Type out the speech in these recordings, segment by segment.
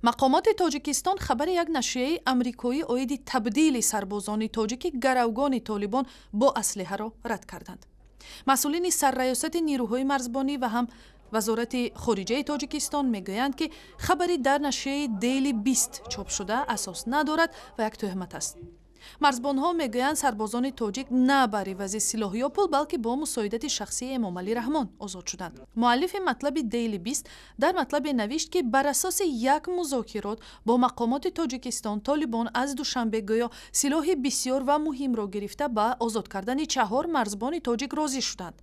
Мақомоти Тоҷикистон хабари як нашрияи амрикоӣ оиди табдили сарбозони тоҷики гаравгони Толибон бо аслиҳаро рад карданд. Масъулини сарраёсати нирӯҳои марзбонӣ ва ҳам Вазорати хориҷаи Тоҷикистон мегӯянд, ки хабари дар нашрияи Дейли Бист чоп шуда асос надорад ва як тӯҳмат аст. Марзбонҳо мегӯянд, сарбозони тоҷик на бар ивази силоҳ ё пул, балки бо мусоидати шахсии Эмомалӣ Раҳмон озод шуданд. Муаллифи матлаби Дейли Бист дар матлабе навишт, ки бар асоси як музокирот бо мақомоти Тоҷикистон Толибон аз Душанбе гӯё силоҳи бисёр ва муҳимро гирифта, ба озод кардани чаҳор марзбони тоҷик розӣ шуданд.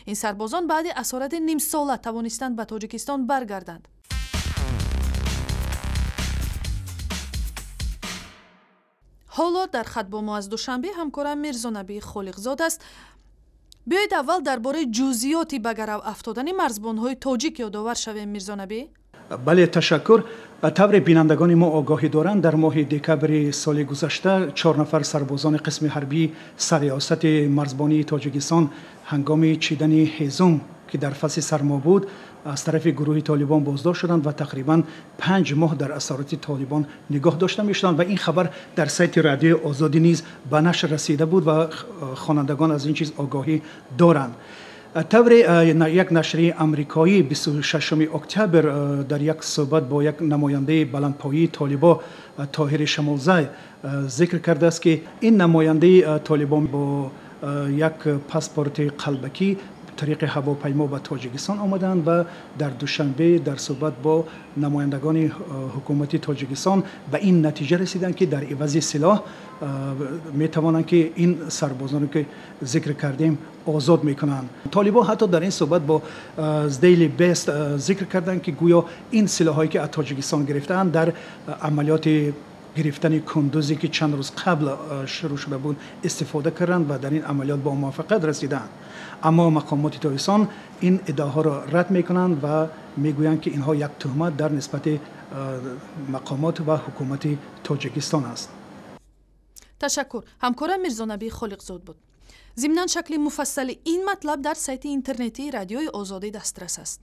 Ин сарбозон баъди асорати нимсола тавонистанд ба Тоҷикистон баргарданд. Ҳоло дар хат бо мо аз Душанбе ҳамкорам Мирзонабии Холиқзод аст. Биёед, аввал дар бораи ҷузъиёти ба гарав афтодани марзбонҳои тоҷик ёдовар шавем, Мирзонабӣ. Бале, ташаккур. Тавре бинандагони мо огоҳӣ доранд, дар моҳи декабри соли гузашта чор нафар сарбозони қисми ҳарбии сарриёсати марзбонии Тоҷикистон ҳангоми чидани ҳезум, ки дар фасли сармо буд, аз тарафи гурӯҳи Толибон боздошт шуданд ва тақрибан 5 моҳ дар асорати Толибон нигоҳ дошта мешуданд ва ин хабар дар сайти Радиои Озодӣ низ ба нашр расида буд ва хонандагон аз ин чиз огоҳӣ доранд. Тавре як нашрияи амрикоӣ 26 октябр дар як суҳбат бо як намояндаи баландпоии Толибо, Тоҳири Шамолзай, зикр кардааст, ки ин намояндаи Толибон бо як паспорти қалбакӣ тариқи ҳавопаймо ба Тоҷикистон омаданд ва дар Душанбе дар суҳбат бо намояндагони ҳукумати Тоҷикистон ба ин натиҷа расиданд, ки дар ивази силоҳ метавонанд, ки ин сарбозоне, ки зикр кардем, озод мекунанд. Толибон ҳатто дар ин суҳбат бо Дейли Бест зикр карданд, ки гӯё ин силоҳҳое, ки аз Тоҷикистон гирифтаанд, дар амалиёти гирифтани Кундузе, ки чанд рӯз қабл шурӯъ шуда буд, истифода карданд ва дар ин амалиёт бо муваффақият расиданд. Аммо мақомоти Тоҷикистон ин иддаоҳоро рад мекунанд ва мегӯянд, ки инҳо як тӯҳмат дар нисбати мақомот ва ҳукумати Тоҷикистон аст. Ташаккур. Ҳамкорам Мирзонабии Холиқзод буд. Зимнан, шакли муфассали ин матлаб дар сайти интернетии Радиои Озодӣ дастрас аст.